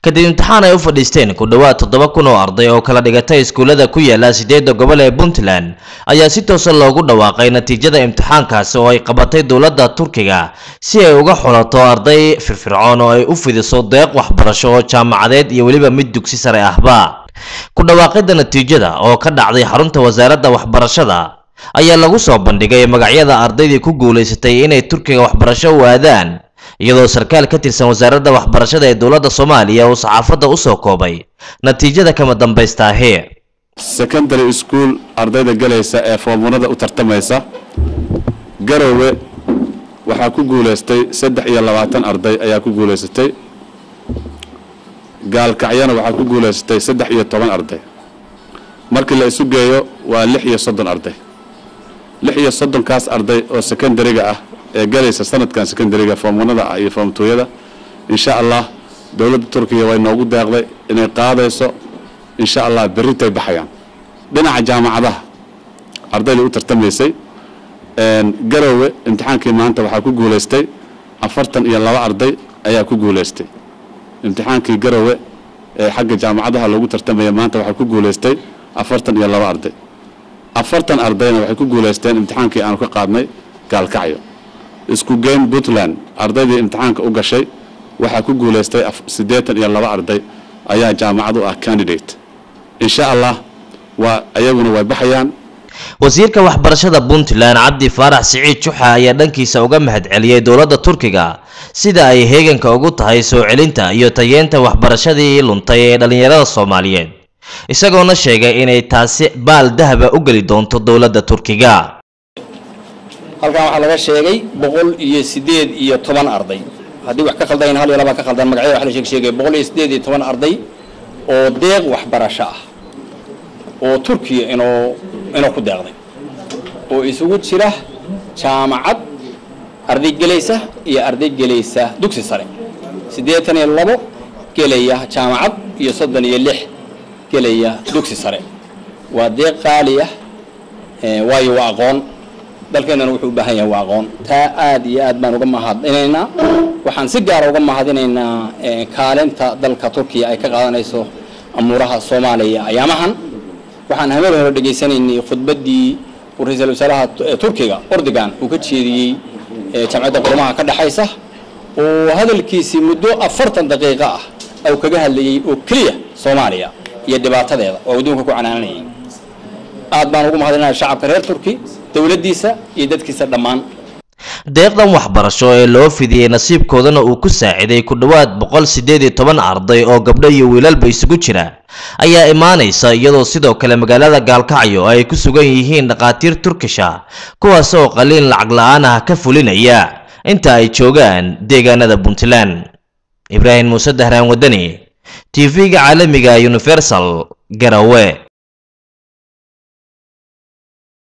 Kadib imtixaan ay u fadhiisteen ku dhowaad 7,000 oo arday oo kala dhigatay iskuullada ku yaala 8 gobol ee Puntland, ayaa si toosa loogu dhawaaqay natiijada imtixaankaasi oo ay qabatay dowladda Turkiga si ay uga xulato arday firfircoon oo ay u fidiso deeq waxbarasho oo jaamacadeed iyo weliba mid dugsi sare ahba. Ku dhawaaqidda natiijada oo ka dhacday xarunta wasaaradda waxbarashada ayaa lagu soo bandhigay magacyada ardaydii ku guulaysatay inay Turkiga waxbarasho u aadaan, iyadoo sarkaal ka tirsan wasaaradda waxbarashada ee dowladda Soomaaliya uu saxaafadda u soo koobay natiijada kama dambaysta ahi. Secondary school ardayda galaysa ee foomwanada u tartamaysa Garowe waxaa ku guulaystay 23 arday ayaa ku guulaysatay. Gaalkacyana waxaa ku guulaysatay 13 arday. Markii la isu geeyo waa 36 arday. 36kaas arday oo secondary-ga ah ee galaysa sanadkan secondary-ga foomwanada ah iyo foomtooyada, insha Allah dowladda Turkiga way noogu deeqday inay qaadayso, insha Allah berritay baxayaan. Dhinaca jaamacadaha ardayda u tartamaysay Garowe imtixaankii maanta waxaa ku guulaystay 42 arday ayaa ku guulaystay. Imtixaankii Garowe ee xagga jaamacadaha loogu tartamaya maanta waxaa ku guulaystay 42 arday. 40 ardayna waxay ku guulaysteen imtixaankii aanu ka qaadnay Gaalkacyo. Isku geyn Puntland ardaydii imtixaanka u gashay waxaa ku guulaystay 82 arday ayaa jaamacad u ah candidate. Insha Allah waa ayaguna way baxayaan. Wasiirka waxbarashada Puntland Cabdi Faarax Siciid Juxa ayaa dhankiisa uga mahadceliyay dowladda Turkiga sida ay heeganka ugu tahay soo celinta iyo tayeynta waxbarashadii luntay ee dhalinyarada Soomaaliyeed, isagoona sheegay inay taasi baal dahaba u geli doonto dowladda Turkiga. Halkan waxaa laga sheegay 118 arday. Haddii wax ka khaldan hal iyo laba ka khaldan magacyada waxa la sheegay 118 arday oo deeq waxbarasho ah oo Turkiya inoo ku deeqday, oo isugu jira jaamacad arday gelaysa iyo arday gelaysa dugsi sare. 82 gelaya jaamacad iyo 36 gelaya dugsi sare. Waa deeq qaali ah, waayo waa aqoon. Dalkeenana wuxuu u baahan yahay waa aqoon. Taa aad iyo aad baan uga mahadinaynaa. Waxaan si gaara uga mahadinaynaa kaalinta dalka Turkiya ay ka qaadanayso amuuraha Soomaaliya ayaamahan. Waxaan habeen hore dhegaysanaynay khudbaddii uu ra'iisul wasaaraha Turkiga Erdogan uu ka jeediyey jamciyadda qurumaha ka dhaxaysa, oo hadalkiisii muddo 40 daqiiqo ah uu kaga hadlayay oo keliya Soomaaliya iyo dhibaatadeeda oo adduunka ku canaanayay. Aad baan ugu mahadinayaa shacabka reer Turki, dowladdiisa iyo dadkiisa dhammaan. Deeqdan waxbarasho ee loo fidiyey nasiibkoodana uu ku saaciday ku dhowaad 118 arday oo gabdho iyo wiilalba isugu jira ayaa imaanaysa, iyadoo sidoo kale magaalada Gaalkacyo ay ku sugan yihiin dhaqaatiir Turkisha kuwaas oo qaliin lacag la'aan ah ka fulinaya inta ay joogaan deegaanada Puntland. Ibraahim Muuse Dahraan, Wadani TV-ga caalamiga Universal, Garowe.